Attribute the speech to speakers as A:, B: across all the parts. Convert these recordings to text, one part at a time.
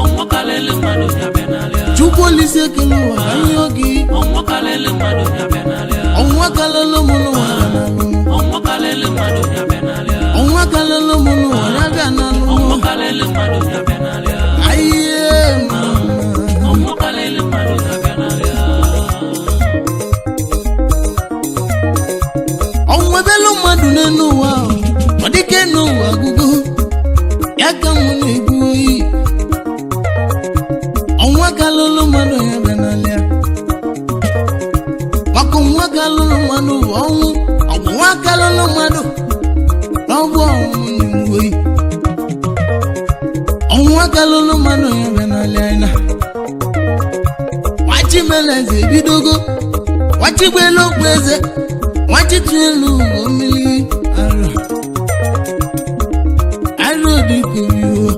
A: Ọnwụ kalịlị mmadụ ya bịa n'alịa.
B: Chukwu Olise ekele ụwa ka ihe oge.
A: Ọnwụ kalịlị mmadụ ya bịa n'alịa.
B: Ọnwụ akalala m n'ụwa n'alụ.
A: Ọnwụ kalịlị mmadụ ya bịa n'alịa.
B: Ọnwụ akalala m n'ụwa ya bịa n'alụ.
A: Ọnwụ kalịlị mmadụ ya bịa n'alịa.
B: Ayiye mama.
A: Ọnwụ kalịlị mmadụ ya bịa n'alịa.
B: Ọnwụ ebelu mmadụ n'elu ụwa, ọ dịka n'ụwa agụgụ ya ka mụ na-egbu oyi. Ọnwụ akalala mmadụ ya bịa n'alịa. Maka ọnwụ akalala mmadụ bụ ọnwụ, ọgwụ nwa akalala mmadụ na ọgwụ ọnwụ na-egbu oyi. Ọnwụ akalala mmadụ ya bịa n'alịa na nwachimeleze ebidogo nwachigbelu okpu eze nwachitụelu ugo mmiri arụ arụ dịkuriwo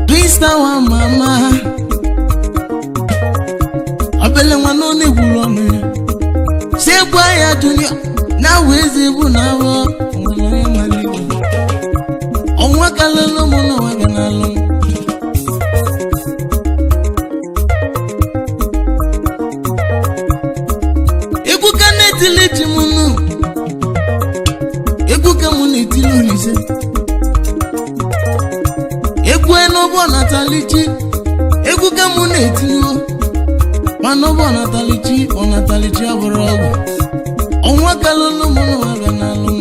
B: twista nwa mama obele nwa na ọ na-egwuru ọnụ ya si egwu ya junior na awụ eze bụ na awụ nwere onye mara ibu. Ọnwa kalụlụ mụ na ụwa gị n'alụ m. Egwu ka na-etili ji m nụ, egwu ka mụ na-etili Olise, egwu n'ụbọ natalichi, egwu ka mụ na-etinye, mana ụbọ natalichi ọnatalichi abụrụ ọgwụ. Ọnwa kalụlụ mụ na ụwa bịa n'alụ m.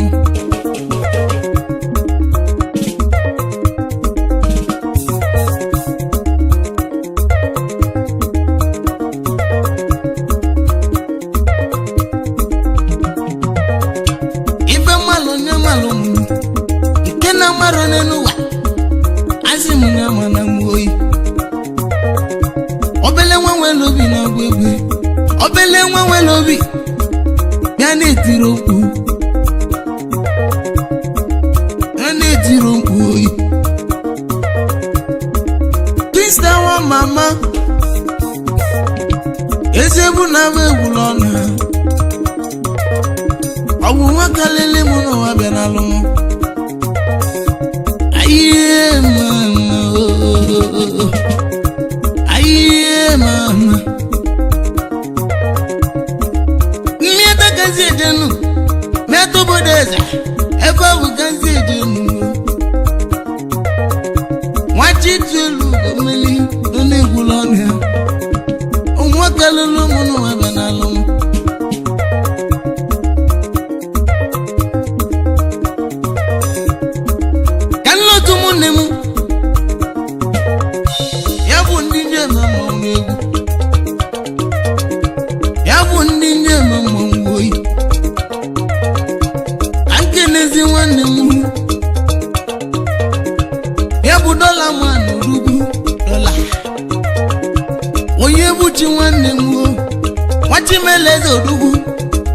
B: Ife mmalụ onye mmalụ mụ nke na mmarọ n'elu ụwa, asị m na ama na m oyi. Obele nwa nwere obi na-agba egwu, obele nwa nwere obi ya na-etiri mkpu, ya na-etiri mkpu oyi. Twista nwa mama, ezegbu na agba egwula ọnụ ha. Ọgwụ nwa kalili mụ n'ụwa bịa n'alụ mụ. Ayiye mama ooo, ayiye mama. Mmeta gazi ejenu, mmetụ obodo eze, ebe ọ bụ gazi ejenu. Nwachi tụelu ugo mmiri nọ na-egwulu ọnụ ya. Nwa kalili mụ n'ụwa bịa n'alụ mụ. Ka nne otu ụmụnne m ya bụ ndị njem mmanwụ egwu, ya bụ ndị njem mmanwụ oyi. Ka nkenezi nwanne m, ya bụ dọla man rugwu dọla, onye bụ chi nwanne m o, nwachimeleze odugwu,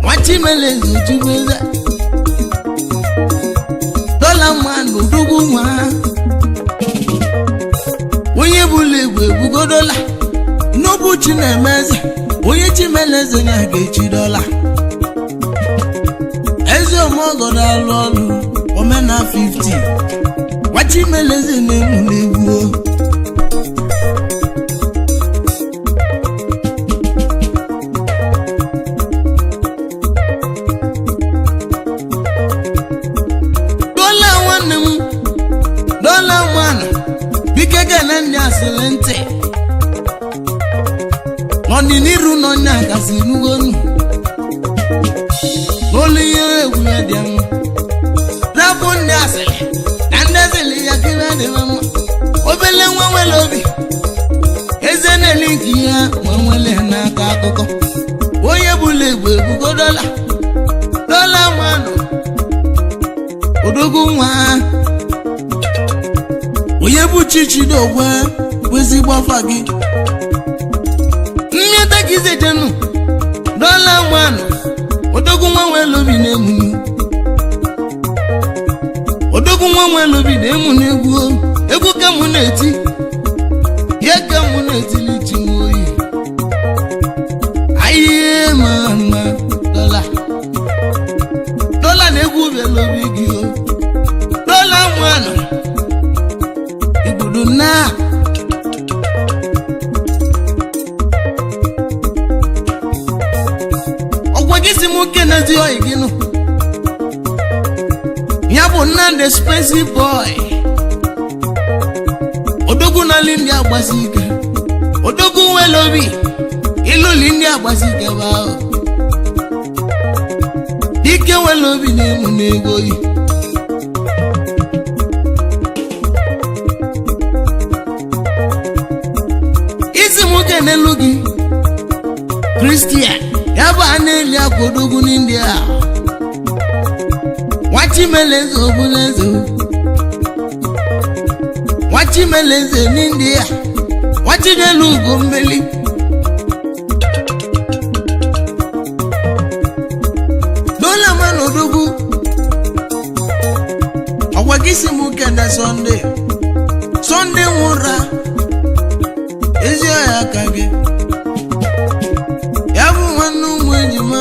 B: nwachimeleze ojubeze, dọla man odugwu nwa onye bụla egwu ebugo dọla n'obu chi na-eme eze, onye chimeleze ya ga-echi dọla. Eze omeọgọdọ alụ ọlụ omena 50, nwachimeleze na-emu n'egwu o. Dọla nwanne m, dọla nwanne bike gene ndị asịrị ntị n'ọdịnihu n'ọnya kasị nugonu n'olu ihe egwu ya dị mma. Rapụ ndị asịrị na ndị asịrị ya kebe dị mma. Obele nwa nwere obi eze na-eli nke ya nwa nwere n'aka akụkọ onye bụla egwu ebugo dọla, dọla nwanụ odogwu nwa, onye bụ chichidogwe bụ ezigbo afa gị. Mmeta ka izejenu dọla nwanụ odogwu nwa nwere obi na-emu, odogwu nwa nwere obi na-emu n'egwu o. Egwu ka mụ na-eti. Igbudu na ọgwa gị si m kenezi oyi gị nụ ya bụ Nnamdi expensive boy odogwu n'ala ndị agbasi ike odogwu nwere obi ịlụli ndị agbasi ike bụ ahụ dike nwere obi na-emu n'ego oyi isi m kenelu gị Kristian ya bụ a na-eli akwa odogwu n'India nwachimeleze obuleze nwachimeleze n'India nwachinyelu ugo mmeli dola mana odogwu ọgwa gị si m kene Sọnde Sọnde nwụra ezi ọhịa aka gị ya bụ nwanne ụmụ ejima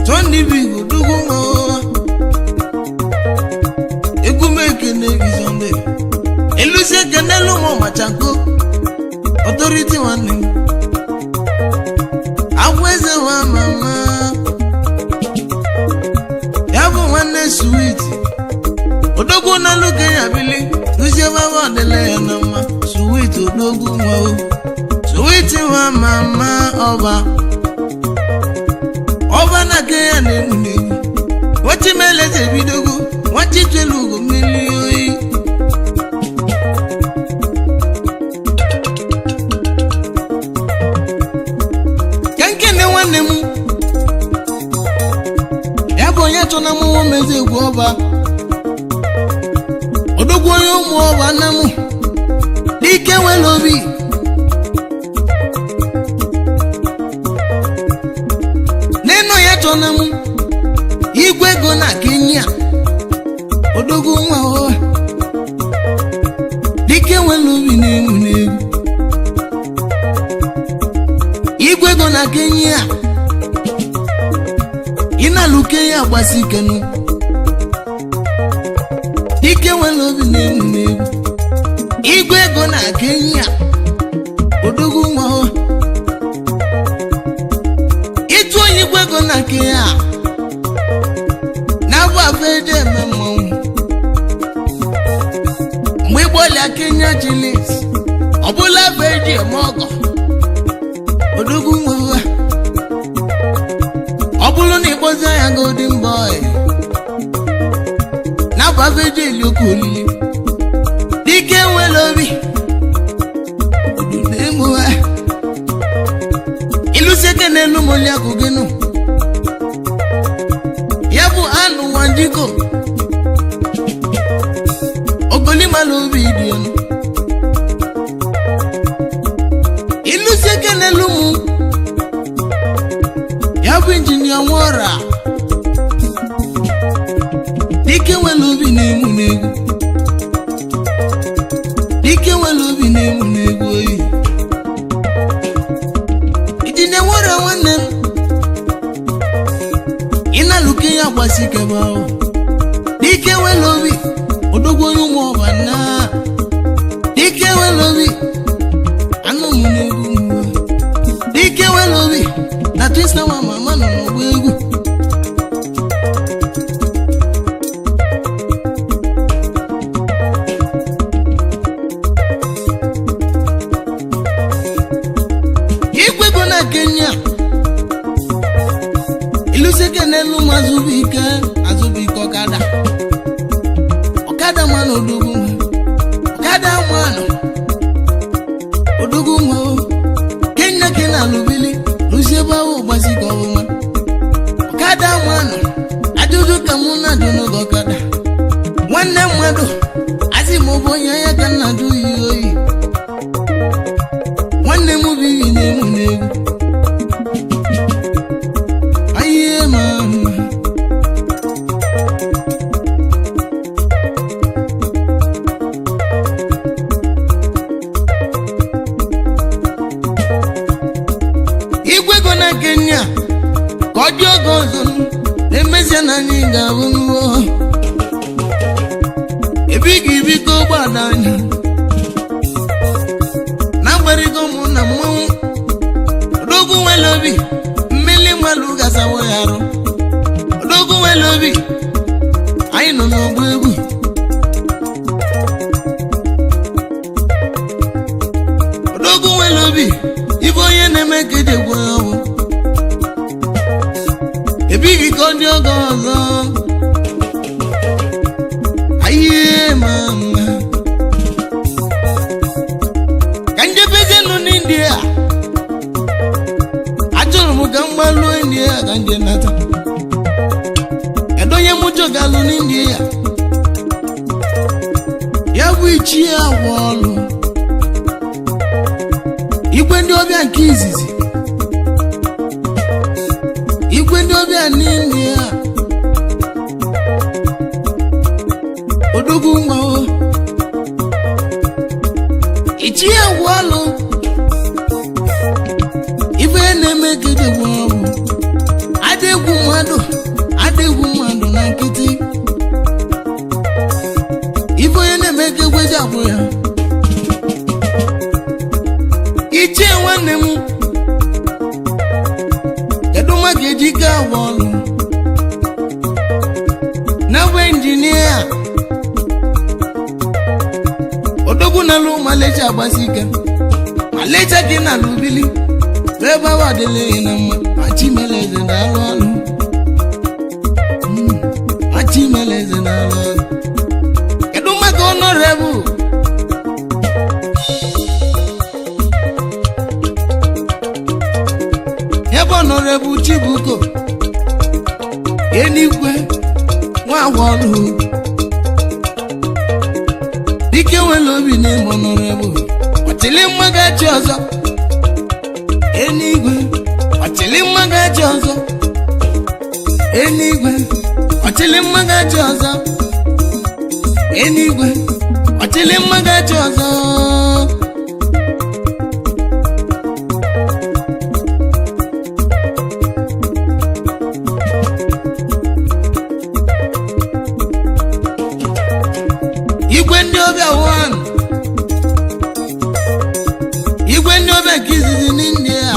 B: Sọnde bụ odogwu nwa egwu m ekene gị Sọnde elusi ekenelu ụmụ machanko ọtọriti nwanne m agwa eze nwa mama ya bụ nwanne suwiti odogwu na luke ya bili luzie baba ọdịla ya na mma suwiti odogwu nwa o suwiti nwa mama ọba ọba na ke ya na-egbu n'egbu nwachimeleze ebidogo nwachitelu ugo mmiri oyi ka nkene nwanne m ya bụ onye chọ na mụnwa mezi egwu ọba odogwu onye ụmụ ọba nna m dike nwere obi n'ịnụ ya chọ na m igwe ego na Kenya odogwu nwa o dike nwere obi na-enwu n'egwu igwe ego na Kenya ị na-alụ Kenya agbasi ikenu dike nwere obi na-enwu n'egwu igwe ego na Kenya odogwu nwa o ịtụ onye igwe ego na Kenya na-abụ afọ eje eme mmanwụ mgbe ịgbalịa Kenya chilis ọbụla afọ eji eme ọgọ odogwu nwa ọ bụrụ na ịkpọzi ya golden boy na-abụ afọ eji eli oke olili dike nwere obi odunaemuha ilusieke n'elu moliakụ gị nụ ya bụ anụ wanjiko ogolimala obi dị elu ilusieke n'elu mụ ya bụ injinia nwora dike nwere obi na-emu n'egwu dike nwere obi na-emu n'egwu oyi injinia nwora nwanne m ị na-alụke ya gbasi kebe ahụ dike nwere obi odogwu onye ụmụ ọba na dike nwere obi anụ m n'egwu mgbe dike nwere obi na twista nwa mama nọ n'ọgba egwu igwe bụ na Kenya ilusike n'elu m azụbụike azụbụike ọkada ọkada mmanụ odogwu nwa ọkada mmanụ odogwu nwa o Kenya kena alụbili lụzie ebe ahụ gbazike ọbụma ọkada mmanụ ajụjụ ka mụ na-ajụ n'oge ọkada nwanne mmadụ asị m bụ onye anya ka nna jụ yi oyi nwanne m bụ iyi na-emu n'egwu ahịhịa ma mma igwe ego na Kenya ka ọ dị oge ọzọ na-emezie na anyị ga-abụ nwa ebe ị ga Biko gbada anya na mgberigo mụ na mmanwụ Odogwu nwere obi mmiri mmalụ gasawo ya arụ. Odogwu nwere obi, anyị nọ n'ọgbọ egwu. Odogwu nwere obi, ibe onye na-eme ka eji egwu ya ọgwụ ebighị ka ọ dị oge ọzọ. Ayiye mama, ka njebezienụ n'India. Achọrọ m ka m gbaluo India ka nje nata. Kedu onye mụ chọgalụ n'India? Ya bụ Ichie Agwa Ọlụ, igwe ndị ọbịa nke izizi, igwe ndị ọbịa n'India. Odogwu nwa o, Ichie Agwa Ọlụ, ife na-eme ka eji egwu ọgwụ adị egwu mmadụ, adị egwu mmadụ na nkịtị. Ife onye na-eme ka egwu eji agbụ ya. Ichie nwanne m, kedu maka Ejike Agwa Ọlụ na bụ injinia odogwu na-alụ Malaysia, agbasi ike Malaysia gị na alụbili ebe ahụ adịla na mma. Ma Chimeleze na-alụ ọlụ. Ma Chimeleze na-alụ ọlụ. Kedu maka honorable ebe honorable Chibuko Enigwe nwa Agwa Ọlụ, dike nwere obi n'ime honorable ọchịlị mmagachi ọzọ Enigwe, ọchịlị mmagachi ọzọ Enigwe, ọchịlị mmagachi ọzọ Enigwe, ọchịlị mmagachi ọzọ. Igwe ndị ọbịa 1, igwe ndị ọbịa nke izizi n'India.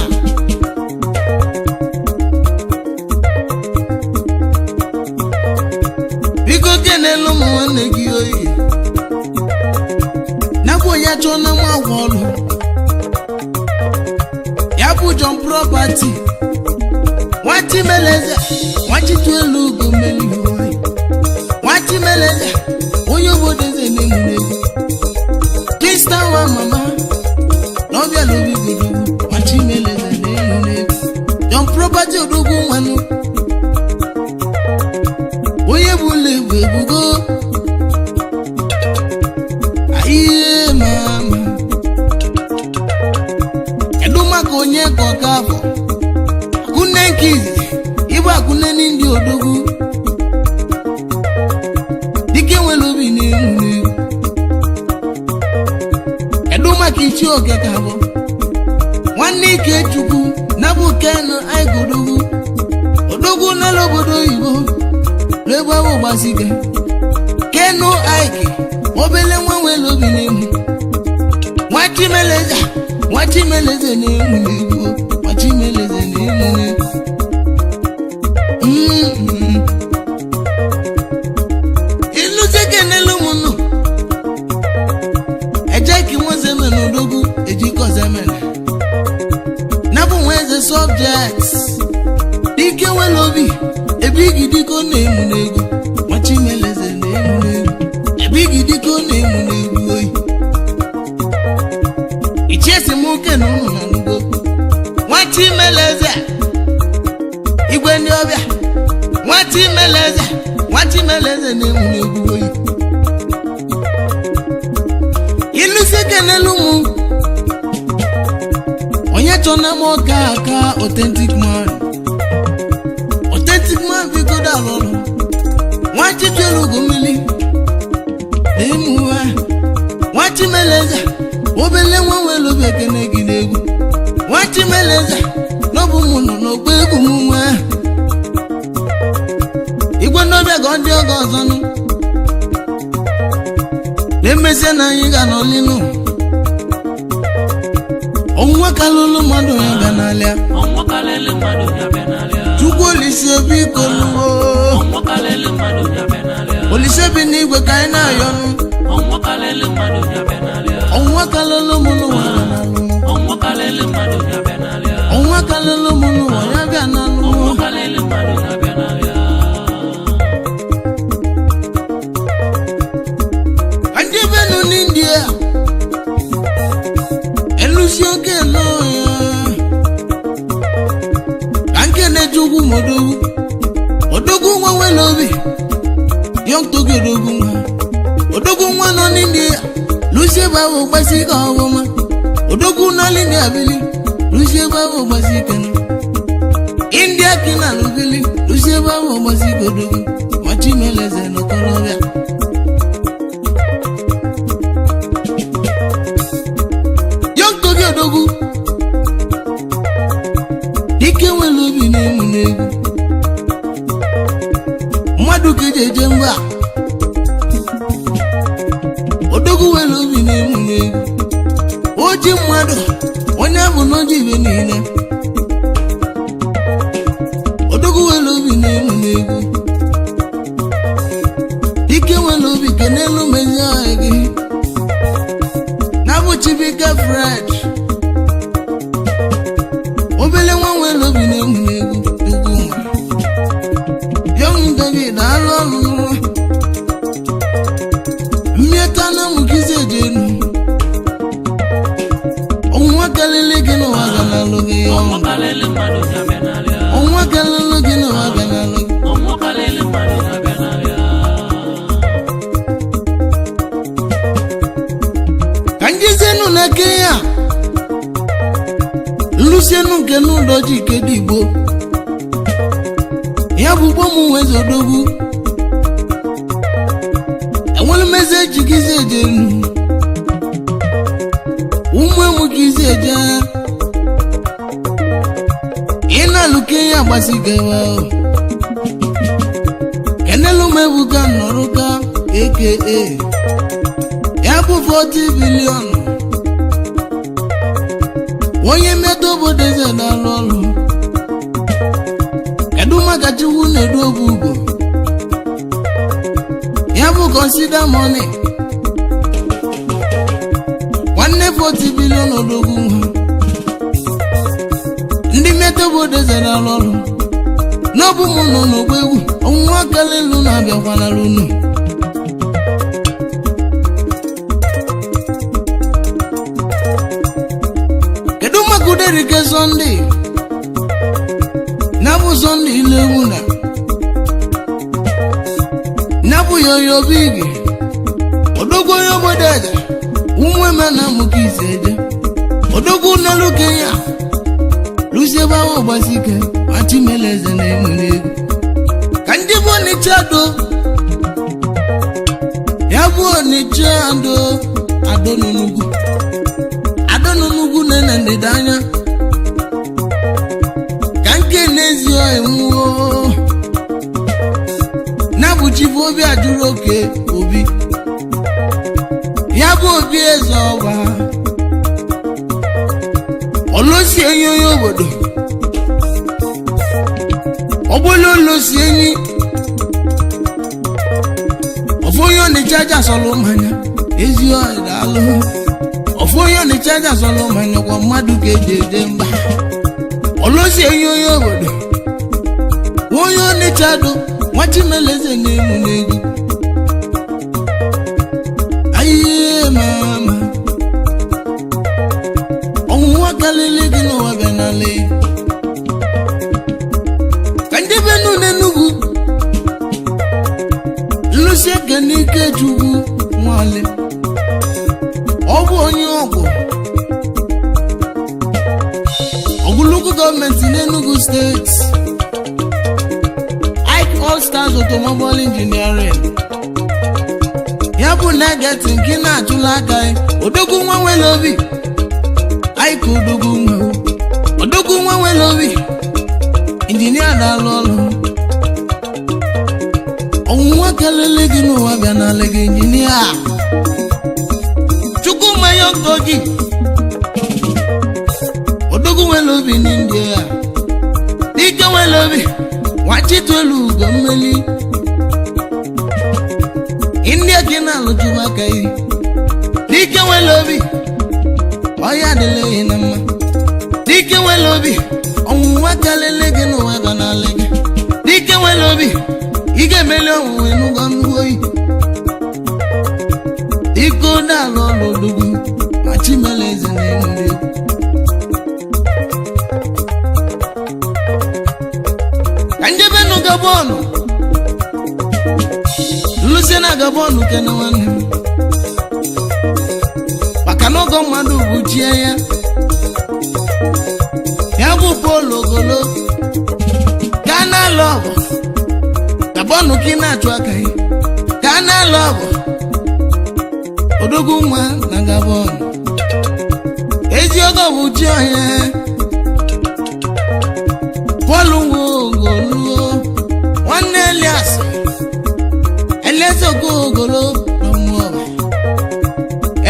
B: Biko kenelu ụmụ nwanne gị oyi nakwa onye chọọ na nwa Agwa Ọlụ, ya bụ John Property, nwa Chimeleze, nwa Chituelu ugo mmeli oyi, nwa Chimeleze, onye obodo eze na-emu n'egwu Krista, nwa mama na ọbịa n'obi godogwu. Nwa Chimeleze na-emu n'egwu John Property, odogwu nwanụ, onye bụ ụlọ egwu ebugo ihe mama. Kedu maka onye ka ọka afọ akụnne nke izizi, ịbụ akụnne ndị odogwu, dike nwere obi na-enwu n'egwu. Kedu maka Ichie Oke ka bụ nwanne ike Chukwu na bụ Kenu Aigodogwu, odogwu n'ala obodo oyibo n'egwu ahụ gbasike Kenu Aiki, obele nwa nwere obi na-enwu. Nwa Chimeleze, nwa Chimeleze na-enwu n'egwu, nwa Chimeleze na-enwu n'egwu. Ilu kenelu m nụ eje ka nwezemene odogwu ejikọzemene nabụ nwa eze subject, dike nwere obi ebigi diko na-emu n'egwu. Nwa Chimeleze na-emu n'egwu ebigi diko na-emu n'egwu oyi. Ichie si m oke na ụnụ na n'ugbo. Nwa Chimeleze, igwe ndị ọbịa, nwa Chimeleze, nwa Chimeleze na-enwu n'egwu oyi. Ilusi kenelu mụ onye chọ na m ọka aka authentic man, authentic man, biko dalụrụ nwa Chitelugo mmiri na-emuwe. Nwa Chimeleze, obele nwa nwere obi, ekene gị n'egwu. Nwa Chimeleze n'ọbụ mụ nọ n'ogbo egwu m. Nwa igwe n'ọbịa ka ọ dị oge ọzọ nụ. Emezie na anyị ga n'olinu. Ọnwụnwa kalụlụ mmadụ ya bịa n'alịa.
A: Ọnwụ kalịlị mmadụ ya bịa n'alịa.
B: Chukwu Olise biko nuwo.
A: Ọnwụ kalịlị mmadụ ya bịa n'alịa.
B: Olise bi n'igwe ka anyị na-ayọnụ.
A: Ọnwụ kalịlị mmadụ ya bịa n'alịa.
B: Ọnwụnwa kalụlụ mụ n'ụwa bịa n'alụ.
A: Ọnwụ kalịlị mmadụ ya bịa n'alịa.
B: Ọnwụnwa kalụlụ mụ n'ụwa ya bịa n'alụ.
A: Ọnwụ kalịlị mmadụ ya bịa n'alịa.
B: Ndị benu n'India elusi oke n'ọhịa ka nke na-eji ugwu ma odogwu odogwu nwa nwere obi yọng togo odogwu nwa odogwu nwa nọ n'India lusi ebe ahụ gbasi ike ọhụma odogwu nọ n'India bili lusi ebe ahụ gbasi ike nọ. India kina lubili lusi ebe ahụ gbasi ike odogwu ma Chimeleze n'okorobịa. Young Tobi Odogwu dike nwere obi na-emu n'egwu mmadụ ka eji eje mba. Odogwu nwere obi na-emu n'egwu oji mmadụ onye bụ n'oji ibe niile. Odogwu nwere obi na-emu n'egwu dike nwere obi kenelu mezi ọhịa gị na-abụ Chibuike Fred obele nwa nwere obi na-egwu n'egwu egwu nwa Young David alụ ọrụ mmeta na mụkizi ejenu ọnwụnwa kelele gị n'ụwa ga n'alụ gị.
A: Ọnwụ kalịlị mmadụ ya bịa n'alịa.
B: Ọnwụnwa kelele gị n'ụwa ga n'alụ gị.
A: Ọnwụ kalịlị mmadụ ya bịa n'alịa.
B: Ka njizenu na Kenya nlusienu nke n'ụlọ ji kedu igbo ya bụ ugbo m nweze odogwu enwere m eze ejigizi ejenu ụmụ enwegizi eje ị na-alụ Kenya gbasigawa kenelu m ebuka nọrụka aka ya bụ 40 billion onye mmetọ obodo eze na-alụ ọrụ. Kedu maka Chukwu na-edu obu ugo ya bụ consider money nwanne 40 billion odogwu nwa ndị mmetọ obodo eze na-alụ ọrụ n'ọbụ m nọ n'ogbo egwu ọnwụnwa kalelu na-abịakwanara unu. Kedu maka uderike Sọnde nabụ Sọnde ilu egwu na nabụ yoyo bigi odogwu onye obodo eze ụmụeme na amụka ise eje odogwu n'elu Kenya lusie ebe ahụ gbasi ike ma Chimeleze na-enwere egwu ka ndị bụ Onitsha do ya bụ Onitsha do ado n'Enugwu ado n'Enugwu na-ene ndịda anya ka nke n'ezi enwuo na-abụ Chifu Obi ajụrụ oke obi ya bụ obi eze ọba olosi enyi onye obodo ọbụla olosi enyi ofu onye Ọnịcha aja sọlụ mmanya ezi ọyị daalụ ofu onye Ọnịcha aja sọlụ mmanya kwa mmadụ ka eji eje mba olosi enyi onye obodo onye Ọnịcha do nwa Chimeleze na-emu n'egwu ayiye mama ọnwụnwa kalili gị n'ụwa bịa n'ala ka ndị benu n'Enugwu nlụsi eke n'ike Chukwu nwale ọ bụ onye ọgwụ ọgwụlukwu gọọmenti n'Enugu steeti Ike All Stars Automobile Engineering ya bụ negeti nke na-achụla aka ya odogwu nwa nwere obi Ike odogwu nwa odogwu nwa nwere obi injinia na-alụ ọrụ ọnwụnwa kelele gị n'ụwa bịa n'ala gị injinia. Young Togi odogwu nwere obi n'India, dike nwere obi nwachitolu ugo mmeli India ka ị na-alụjụwa aka yi. Dike nwere obi, ọya adịla gị na mma. Dike nwere obi, ọnwụnwa karịrị gị n'ụwa ga n'ala gị. Dike nwere obi, ị ga-emeli ọnwụnwe n'ụgwọ nnukwu oyi. Iko na-alụ ọlụ odogwu ma Chimeleze na-enwe egwu. Ka njebenu Gabon, lusie na Gabon kene nwanne m, maka na ọgọ mmadụ bụ chie ya. Ya bụ Paul Ogolo ka na-alụ ọgụ Gabon ka ị na-achụ aka ya ka na-alụ ọgụ odogwu nwa na Gabon. Ezi ọgọ bụ chi ọhịa Paul Nwogoluo, nwanne Elias Elias Ogogolo na mmụọ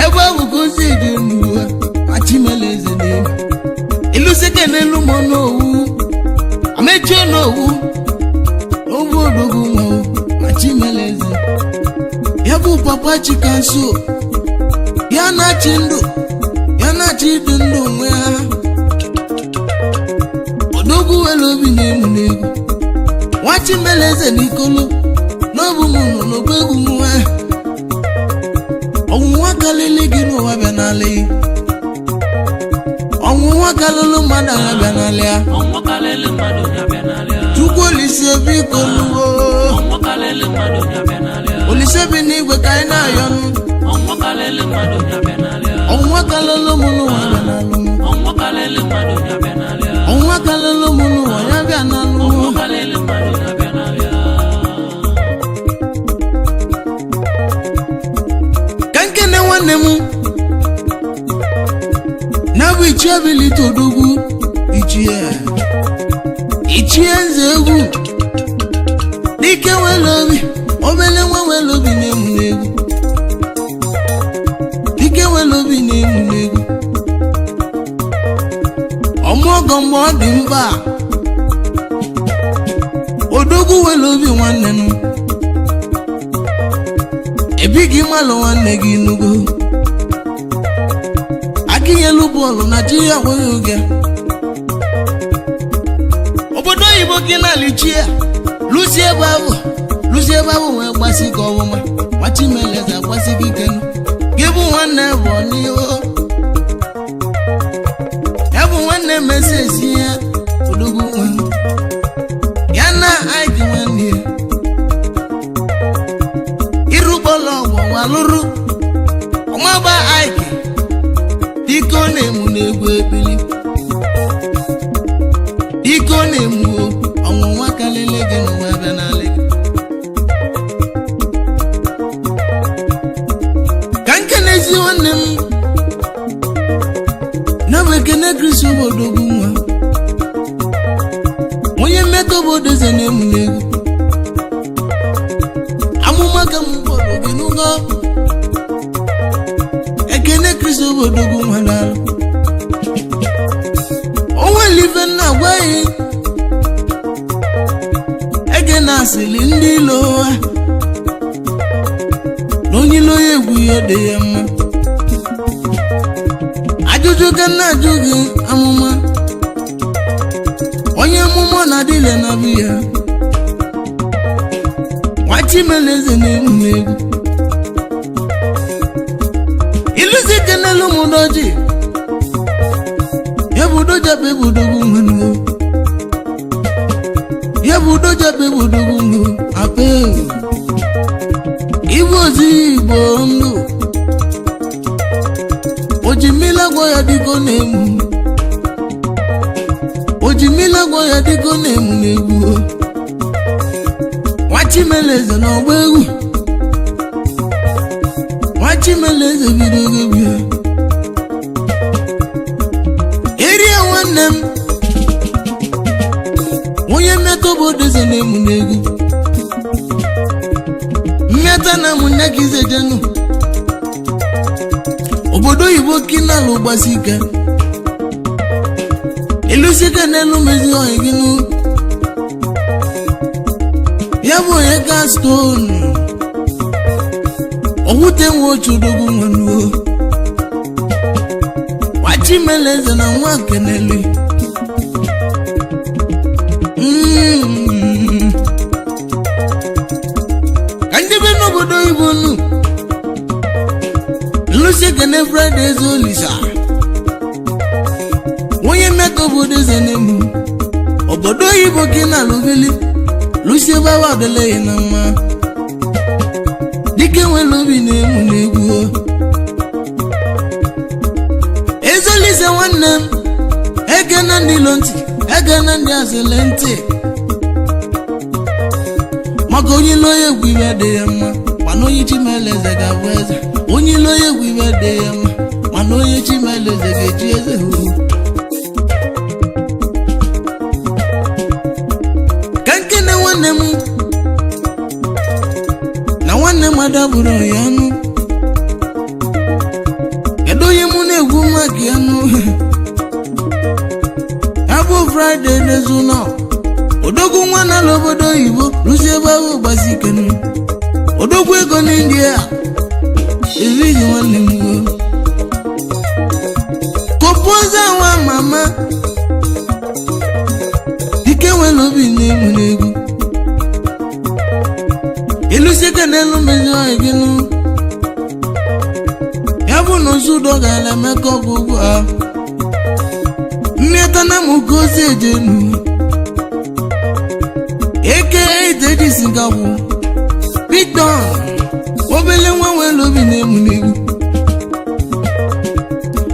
B: ebe ọ bụ ka ozi dị n'uwe ma Chimeleze na-eme ilusike n'elu mọ n'owu amechie n'owu n'owu odogwu nwa ma Chimeleze. Ya bụ papa Chikanso, ya na-achị ndụ, ya na-achị ịdị ndụ nwe ha. Odogwu nwere obi na-emu n'egwu nwa Chimeleze n'ikolo n'obu m nọ n'ogbo egwu m nwa. Ọnwụnwa karịrị gị n'ụwa bịa n'ala ya, ọnwụnwa karịrị mmadụ agha bịa n'ala ya.
A: Ọnwụ karịrị mmadụ ya bịa n'ala ya.
B: Chukwu Olise biko nuwo.
A: Ọnwụ karịrị mmadụ ya bịa n'ala ya.
B: Olise bi n'igwe ka anyị na-ayọ nụ.
A: Ọnwụ karịrị mmadụ ya bịa n'ala ya.
B: Ọnwụnwa karịrị m n'ụwa bịa n'alụ m.
A: Ọnwụ karịrị mmadụ ya bịa n'ala ya.
B: Ọnwụnwa karịrị m n'ụwa ya bịa n'alụ m.
A: Ọnwụ karịrị mmadụ ya bịa n'ala ya.
B: Ka nkene nwanne m na-abụ Ichie Ability Odogwu, Ichie Ichie Nze Egwu dike nwere obi, obele nwa nwere obi na-emu n'egwu, dike nwere obi na-emu n'egwu. Ọmụọgọ mgbe ọ dị mkpa, odogwu nwere obi nwanne m, ebighị mmalụ nwanne gị nugo akịnyelu bọọlụ na ji ya nweghị oge. Obodo oyibo gị na-alichie lụzie ebe ahụ, lụzie ebe ahụ wee gbasi gị ọnwụma nwa Chimeleze agbasi gị ikenu gị bụ nwanne bụ n'ihu ya bụ nwanne mesi esi ya odogwu nwa ya na aiki nwanne ya irúgbọ́lọ̀ ọ̀wọ̀ wà lóru ọmọọba aiki dike ọ na-emu n'egwu ebili, dike ọ na-emu o ọnwụnwa kalele gị n'ụwa bịa n'ala gị. Ka nke na-ezi nwanne m na bụ Ekene Kristi odogwu nwa onye mmetọ obodo eze na-emu n'egwu amụma ka m kpọrọ gị n'ụgọ. Ekene Kristi odogwu nwa n'alụ o nwere ife nna agwaghị ege na asịrị ndị ilo ha na onye ilo ya egwu ya dị ya mma. Ajụjụ ka nna ajụ gị amụma, onye amụma na-adịle na bụ ya nwa Chimeleze na-egwu n'egwu iluzi kenelu m doji ya bụ dojabe bụ odogwu nwenu, ya bụ dojabe bụ odogwu nwu apa ewu igwe ozi igbo ndụ oji mmiri agwọ ya dịka ọ na-emu, oji mmiri agwọ ya dịka ọ na-emu n'egwu. Nwa Chimeleze na ọgba egwu, nwa Chimeleze bido egwu ya erie nwanne m onye mmetọ obodo eze na-emu n'egwu mmeta na mụ nne ka ize jenu Obodo oyibo kinalụ gbasi ike. Ịlụsike n'elu mezi oyi gị nụ. Ya bụ onye ka stone owute nwe otu odogwu nwenuo Nwachimeleze na nwa kenelu. Ka ndebe n'obodo oyibo nụ nlụsi ekene Friday eze Olisa, onye mmekọ obodo eze n'emu obodo oyibo ka ị na-alụbili lụsi ebe ahụ adịleghị na mma. Dike nwere obi na-emu n'egwu eze Olisa nwanne m. Ekene ndị ilo ntị, ekene ndị asịlị ntị, maka onye ilo ya egwu ibe dị ya mma, mana onye Chimeleze ga-abụ eze. Onye ilo ya egwu ibe dị ya mma, mana onye Chimeleze ga-eji eze hụ. Ka nkene nwanne m na nwanne m adabụrụ ya ọnụ. Kedu onye mụ na-egwu maka ya nụ? Ya bụ Friday n'ezu nọ odogwu nwa n'ala obodo oyibo rụzie ebe ahụ gbasi ikenu odogwu ego n'India ezighi nwanne m go kopoza nwa mama dike nwere obi na-emu n'egwu ịlụsike n'elu mezi ọyị gị nụ. Ya bụ na ozu udo gara emeka ọgwụgwụ a mmeta na mụ ka ozi ejenu eke ejisi gagwụ Victor obele nwa nwere obi na-emu n'egwu.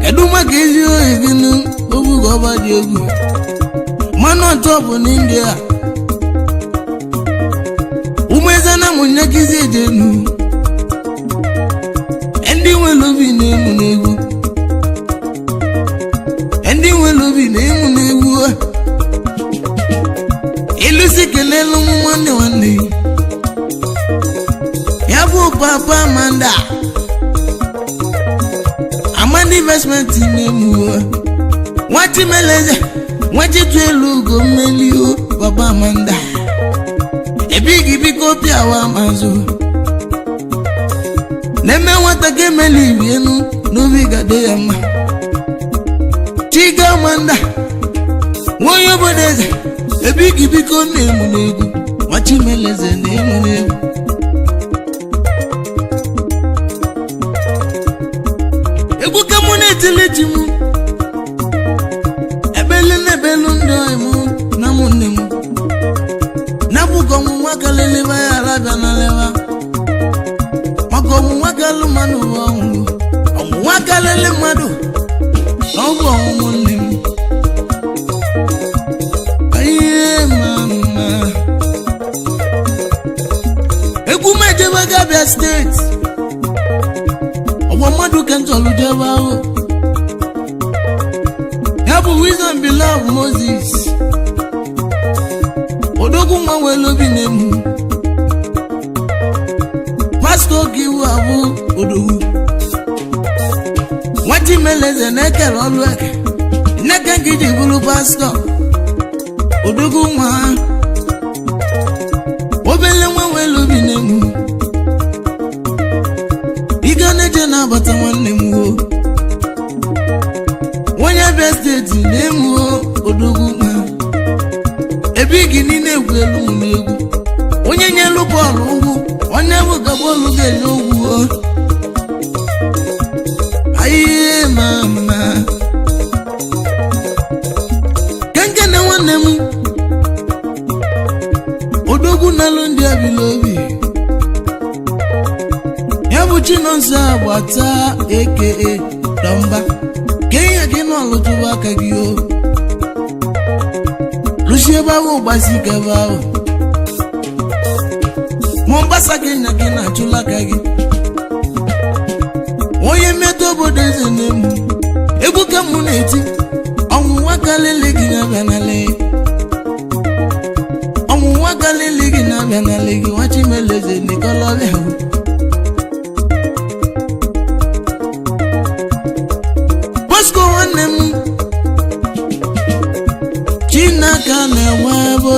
B: Kedu maka ezi ohi gị nụ? Ogbu ka ọba dị egwu mmanụ ọtọ bụ n'India ụmụeze na mụnyekizi ejenu ndị nwere obi na-emu n'egwu, ndị nwere obi na-emu n'egwu. Ịlụsi kelelu ụmụ nwanne nwanne ya bụ papa Amanda Amanda investment na-emu nwa Chimeleze nwa Chitu elu ugo mmeli o papa Amanda ebighi biko pịawa mazụ na-eme nwata ka emeli ibi enu n'obi ga-adị ya mma. Chiga Amanda nwa onye obodo eze ebighi biko na-emu n'egwu nwa Chimeleze na-emu n'egwu. Egwu ka mụ na-etili ji m ebelu na-ebelu ndị ọyị m na mụ nne m na-abụkọ ọnwụnwa kaleleba ya arabịa na leba maka ọnwụnwa kalụ mmadụ bụ ọnwụ ọnwụnwa kalele mmadụ na ọ bụ ọnwụnwụ nne m. Ihe mama egwu m ejebe Abia steeti ọgwa mmadụ ka m chọrọ jebe ahụ. Ya bụ Wisdom Beloved Moses odogwu nwa nwere obi na-emu pastọ oge iwu abụ odogwu nwa Chimeleze na-ekere ọlụ eke nneka nke iji bụrụ pastọ odogwu nwa obele nwa nwere obi na-emu ịga na-eje na-abata nwanne m o onye Abia steeti na-emu odogwu nwa ebe gị niile egwu elu m n'egwu onye nyelu bọọlụ ugwu onye bụ ka bọọlụ ga-enye ugwu o ayiye mama kenkene nwanne m odogwu n'alụ ndị abila obi ya bụ Chinonso Agbata aka Dọmba ka ihe gị n'ọlụtụba aka gị o lụsi ebe ahụ gbasi ike ebe ahụ Mombasa Kenya gị na-achụla aka gị onye mmetụ obodo eze na-emu egwu ka mụ na-eti ọnwụnwa kalili gị na-abịa n'ala ọnwụnwa kalili gị na-abịa n'ala gị nwa Chimeleze n'Ikolobịa.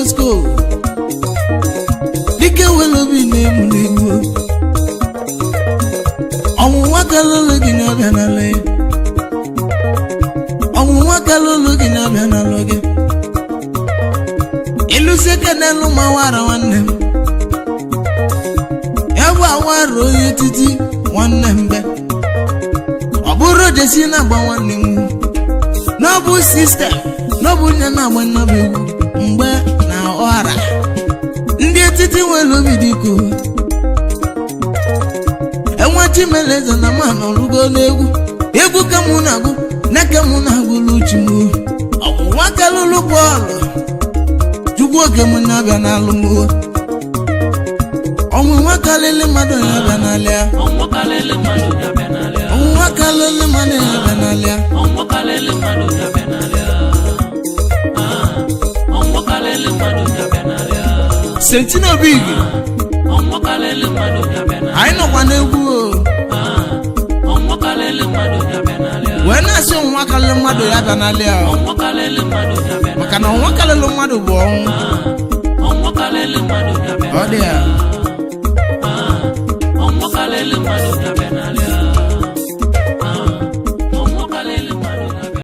B: Bosco, dike nwere obi na-egbu n'egbu. Ọnwụnwa kalụlụ gị na-abịa n'ala ya. Ọnwụnwa kalụlụ gị na-abịa n'alụ gị. Ịlụsi kenelụ ma wara nwanne m, ya bụ awara onye etiti nwanne m be. Ọ bụrụ jesi na-agba nwanne m, n'ọbụ system, n'ọbụ nne na-agba nnabụ egwu mgbe na ọhara ndị etiti nwere obi dịko enwe. Chimeleze na ma nọrụgo n'egwu, egwu ka mụ na-agụ na ka mụ na-agụlụ chi m. Ọnwụnwa kalụlụ bọọlụ chukwu oge m na-abịa n'alụ m. Ọnwụnwa kalịlị mmadụ na-abịa n'alịa.
A: Ọnwụ kalịlị mmadụ ya bịa n'alịa.
B: Ọnwụnwa kalịlị mmadụ na-abịa n'alịa.
A: Ọnwụ kalịlị mmadụ ya bịa n'alịa. Ah, ọnwụ kalịlị mmadụ ya bịa n'alịa.
B: Sentino Big.
A: Ọnwụ kalịlị mmadụ ya bịa n'alịa.
B: Anyị nọkwa n'egwu o.
A: Ah, ọnwụ kalịlị mmadụ ya bịa n'alịa.
B: Wee na-asị ọnwụnwa kalịlị mmadụ ya bịa n'alịa o.
A: Ọnwụ kalịlị mmadụ ya bịa
B: Maka na ọnwụnwa kalịlị mmadụ bụ ọnwụ.
A: Ah, ọnwụ kalịlị mmadụ ya bịa
B: Ọ dị ya.
A: Ah, ọnwụ kalịlị mmadụ ya.